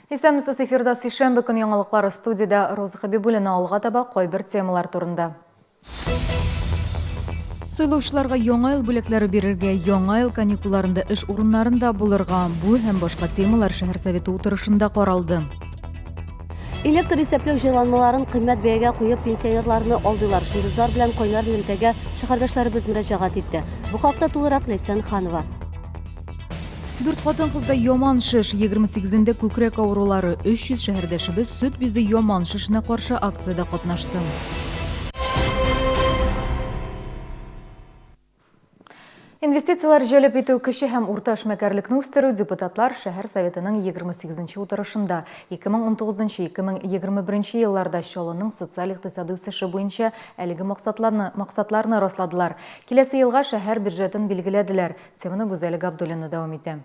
Исәнмесез, эфирда сишәмбе көн яңалыклары студиядә Роза Хәбибуллина алга таба кайбер темалар турында. Сайлаучыларга яңа ел бүләкләре бирергә, яңа ел каникулларында эш урыннарында булырга, бу һәм башка темалар шәһәр советы утырышында каралды. Электр исәпләү җайланмаларын кыйммәт бәягә куеп пенсионерларны алдыйлар. Шундый зар белән кайнар элемтәгә шәһәрдәшләребез мөрәҗәгать итте. Бу хакта тулырак Ләйсән Ханова. Дүрт хатын-кызда яман шеш, 28-ендә күкрәк авырулары, 300 шәһәрдәшебез сөт бизе яман шешенә каршы акциядә катнашты. Инвестицияләр җәлеп итү, кече һәм урта эшмәкәрлекне үстерү депутатлар шәһәр советының 28 нче утырышында 2019-2021 елларда Чаллының социаль-икътисади үсеше буенча әлеге максатларны максатларны расладылар. Киләсе елга шәһәр бюджетын билгеләделәр. Теманы Гүзәл Габдуллина дәвам итә.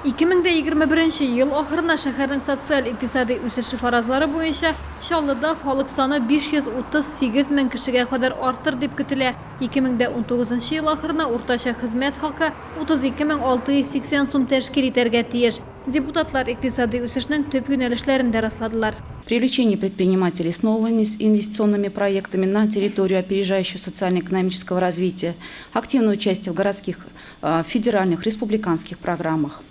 2021 ел ахырына шәһәрнең социаль-икътисади үсеше фаразлары буенча, Чаллыда халык саны 538 мең кешегә кадәр артыр дип көтелә. 2019 ел ахырына уртача хезмәт хакы 32 680 сум тәшкил итәргә тиеш. Депутатлар икътисади үсешнең төп юнәлешләрен дә расладылар. Привлечение предпринимателей с новыми инвестиционными проектами на территорию опережающего социально-экономического развития, Активное участие в городских, федеральных, республиканских программах.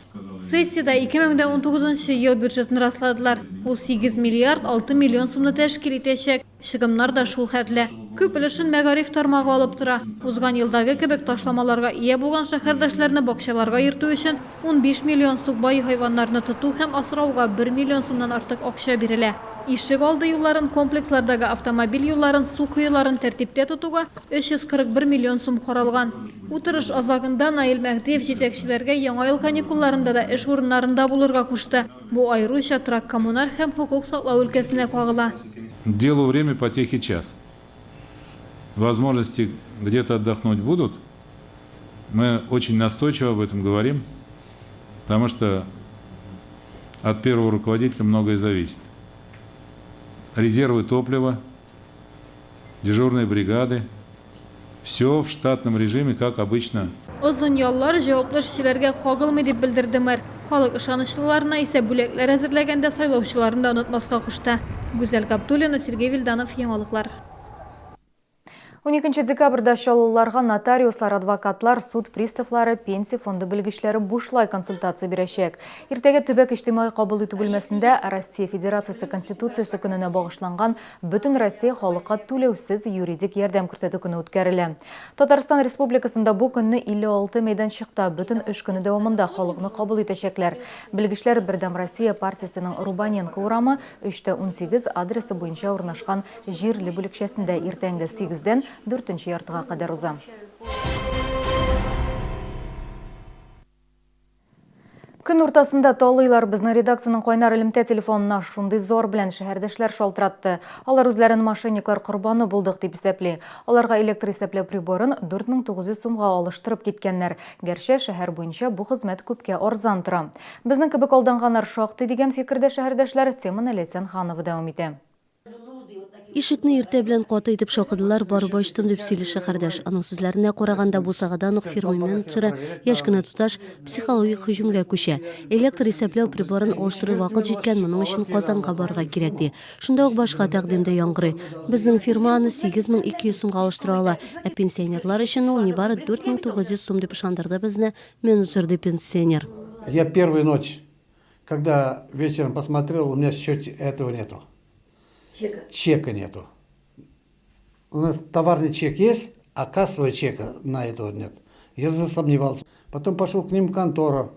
Сессиядә 2019 ел бюджетын расладылар. Ул 8 миллиард 6 миллион сумны тәшкил итәчәк. Чыгымнар да шул хәтле. Күп өлешен мәгариф тармагы алып тора. Узган елдагы кебек ташламаларга ия булган шәһәрдәшләрне бакчаларга йөртү өчен 15 миллион сукбай хайваннарны тоту һәм асрауга бер миллион сумнан артык акча бирелә. Ишек алды юлларын, комплекслардагы автомобиль юлларын, су коеларын тәртиптә тотуга 341 миллион сум каралган. Утырыш азагында Наил Мәһдиев җитәкчеләргә Яңа ел каникулларында да эш урыннарында булырга кушты. Бу аеруча торак-коммуналь һәм хокук саклау өлкәсенә кагыла. Делу время, потехе час. Возможности где-то отдохнуть будут. Мы очень настойчиво об этом говорим, потому что от первого руководителя многое зависит. Резервы топлива, дежурные бригады, все в штатном режиме, как обычно. Озын яллар җаваплы эшчеләргә кагылмый, дип белдерде мэр. Халык ышанычлыларына исә бүләкләр әзерләгәндә сайлаучыларны да онытмаска кушты. Гүзәл Габдуллина, Сергей Вильданов, Яңалыклар. Уникенче декабрьдә чаллыларга нотариуслар, адвокатлар, суд приставлары, пенсия фонды белгечләре бушлай консультация бирәчәк. Иртәгә төбәк иҗтимагый кабул итү бүлмәсендә Россия Федерациясе Конституциясе көненә багышланган Бөтенроссия халыкка түләүсез юридик ярдәм күрсәтү көне үткәрелә. Татарстан Республикасында бу көнне 56 мәйданчыкта бөтен эш көне дәвамында халыкны кабул итәчәкләр. Белгечләр Бердәм Россия партиясенең Рубаненко урамы, 3 тә 18 адресы буенча урнашкан Җирле бүлекчәсендә иртәнге сигездән дүртенче яртыга кадәр уза. Көн уртасында талыйлар. Безнең редакциянең кайнар элемтә телефонына шундый зор белән шәһәрдәшләр шалтыратты. Алар үзләрен мошенниклар корбаны булдык дип исәпли. Аларга электр исәпләү приборын 4900 сумга алыштырып киткәннәр. Гәрчә шәһәр буенча бу хезмәт күпкә арзан тора. Безнең кебек алданганнар шактый дигән фикердә шәһәрдәшләр. Теманы Ләйсән Ханова дәвам итә. Ишекне иртә белән каты итеп шакыдылар, барып ачтым, дип сөйли шәһәрдәш. Аның сүзләренә караганда, бусагадан ук фирма менеджеры, яшь кенә туташ, психологик һөҗүмгә күчә. Электр исәпләү приборын алыштырыр вакыт җиткән, моның өчен Казанга барырга кирәк, ди. Шунда ук башка тәкъдим дә яңгырый. Безнең фирма аны 8200 сумга алыштыра ала, ә пенсионерлар өчен ул нибары 4900 сум, дип ышандырды безне менеджер, ди пенсионер. Я первую ночь Когда вечером посмотрел, у меня в счете этого нету. Чека? Чека нету. У нас товарный чек есть, а кассового чека на этого нет. Я засомневался. Потом пошел к ним в контору,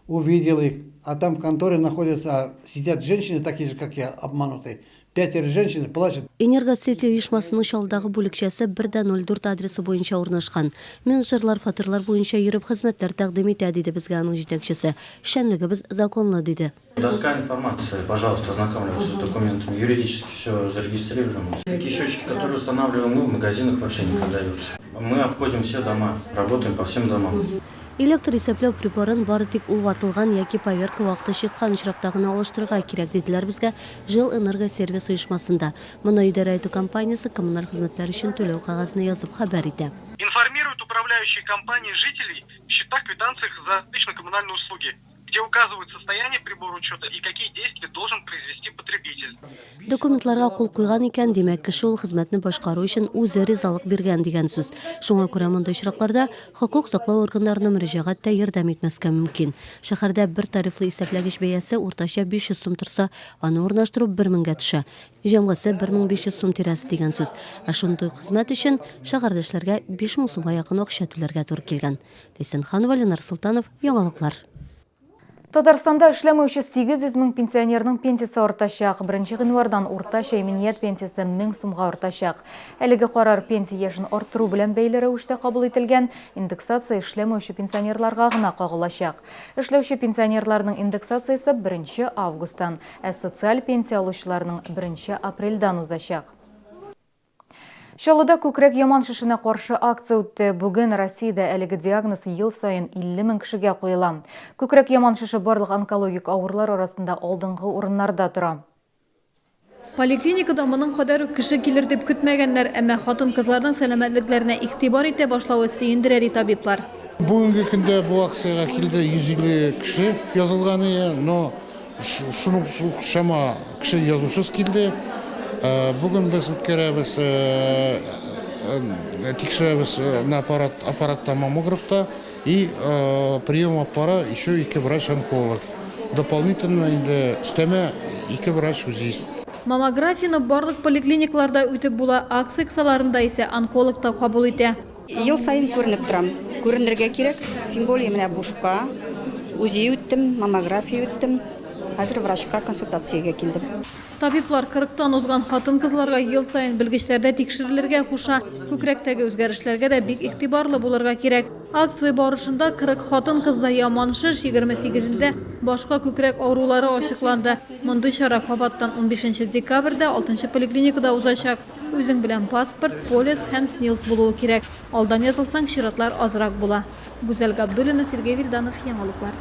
увидел их. А там в конторе находятся, сидят женщины, такие же, как я, обманутые. Пятеро женщин плачут. Энергосети оешмасының Чаллыдагы бүлекчәсе 1 дә 04 адресы буенча урнашкан. Менеджерлар фатирлар буенча йөреп хезмәтләр тәкъдим итә, диде безгә аның җитәкчесе. Эшчәнлегебез законлы, диде. Доска информации, пожалуйста, ознакомливайтесь с документами. Юридически все зарегистрировано. Такие счетчики, которые устанавливаем мы, в магазинах вообще не продаются. Мы обходим все дома, работаем по всем домам. Электр исәпләү приборын бары тик ул ватылган яки поверка вакыты чыккан очракта гына алыштырырга кирәк, диделәр безгә Жилэнергосервис оешмасында. Моны идарә итү компаниясе коммуналь хезмәтләр өчен түләү кәгазенә язып хәбәр итә. Информирует управляющие компании жителей в счетах-квитанциях за жилищно-коммунальные услуги. где указывают состояние прибора учета и какие действия должен произвести потребитель. Документларга кул куйган икән, димәк, кеше ул хезмәтне башкару өчен үзе ризалык биргән дигән сүз. Шуңа күрә мондый очракларда хокук саклау органнарына мөрәҗәгать тә ярдәм итмәскә мөмкин. Шәһәрдә бер тарифлы исәпләгеч бәясе уртача 500 сум торса, аны урнаштыру бер меңгә төшә. Җәмгысе 1500 сум тирәсе дигән сүз. Ә шундый ук хезмәт өчен шәһәрдәшләргә 5000 сумга якын акча түләргә туры килгән. Ләйсән Ханова, Ленар Солтанов, Яңалыклар. Татарстанда эшләмәүче 800 мең пенсионерның пенсиясе артачак. Беренче гыйнвардан уртача иминият пенсиясе 1000 сумга артачак. Әлеге карар пенсия яшен арттыру белән бәйле рәвештә кабул ителгән. Индексация эшләмәүче пенсионерларга гына кагылачак. Эшләүче пенсионерларның индексациясе беренче августтан, ә социаль пенсия алучыларның беренче апрельдән узачак. Чаллыда күкрәк яман шешенә каршы акция үтте. Бүген Россиядә әлеге диагноз ел саен 50 мең кешегә куела. Күкрәк яман шеше барлык онкологик авырулар арасында алдынгы урыннарда тора. Поликлиникада моның кадәр үк кеше килер дип көтмәгәннәр, әмма хатын-кызларның сәламәтлекләренә игътибар итә башлавы сөендерә, ди табиблар. Бүгенге көндә бу акциягә килде 150 кеше язылган ие, но Шул ук чама кеше язусыз килде. Бүген без үткәрәбез, тикшерәбез на аппарат, аппаратта маммографта и прием алып бара еще ике врач-онколог. Дополнительно инде өстәмә ике врач-узист. Маммографияне барлык поликлиникаларда үтеп була, акция кысаларында исә онколог та кабул итә. Ел саен күренеп торам. Күренергә кирәк, тем более менә бушка. УЗИ үттем, маммография үттем. Хәзер врачка консультациягә килдем. Табиблар кырыктан узган хатын-кызларга ел саен белгечләрдә тикшерелергә куша. Күкрәктәге үзгәрешләргә дә бик игътибарлы булырга кирәк. Акция барышында 40 хатын-кызда яман шеш, 28-ендә башка күкрәк авырулары ачыкланды. Мондый чара кабаттан унбишенче декабрьдә алтынчы поликлиникада узачак. Үзең белән паспорт, полис һәм СНИЛС булуы кирәк. Алдан язылсаң, чиратлар азрак була. Гүзәл Габдуллина, Сергей Вильданов, Яңалыклар.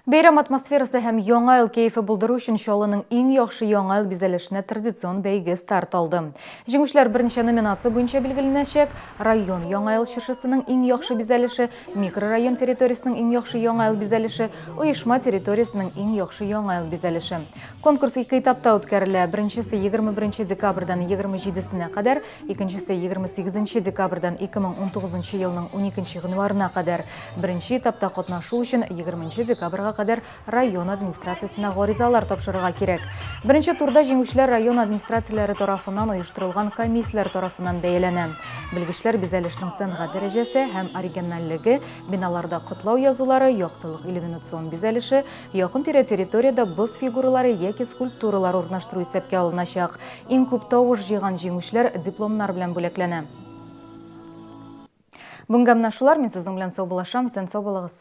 Бәйрәм атмосферасы һәм Яңа ел кәефе булдыру өчен Чаллының иң яхшы Яңа ел бизәлешенә традицион бәйге старт алды. Җиңүчеләр берничә номинация буенча билгеләнәчәк, район Яңа ел чыршысының иң яхшы бизәлеше, микрорайон территориясенең иң яхшы Яңа ел бизәлеше, оешма территориясенең иң яхшы Яңа ел бизәлеше. Конкурс ике этапта үткәрелә. Беренчесе 21 декабрьдән 27-сенә кадәр, икенчесе 28 декабрьдән 2019 елның 12 гыйнварына кадәр. Беренче этапта катнашу өчен 20 декабрьгә кадәр район администрациясенә гаризалар тапшырырга кирәк. Беренче турда җиңүчеләр район администрацияләре тарафыннан оештырылган комиссияләр тарафыннан бәяләнә. Белгечләр бизәлешнең сәнгать дәрәҗәсе һәм оригинальлеге, биналарда котлау язулары, яктылык иллюминацион бизәлеше, Якын-тирә территориядә боз фигуралары яки скульптуралар урнаштыру исәпкә алыначак. Иң күп тавыш җыйган җиңүчеләр дипломнар белән бүләкләнә. Бүгенгә менә шулар, мин сезнең белән саубуллашам, исән-сау булыгыз.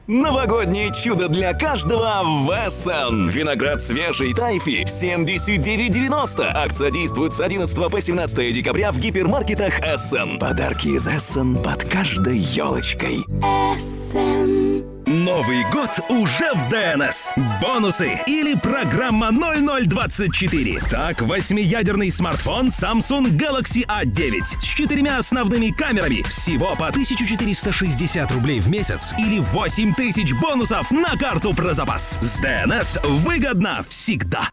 Новогоднее чудо для каждого в Эссен. Виноград свежий Тайфи 79,90. Акция действует с 11 по 17 декабря в гипермаркетах Эссен. Подарки из Эссен под каждой елочкой. Эссен. Новый год уже в ДНС. Бонусы или программа 0024. Так, восьмиядерный смартфон Samsung Galaxy A9 с четырьмя основными камерами всего по 1460 рублей в месяц или 8000 бонусов на карту про запас. С ДНС выгодно всегда.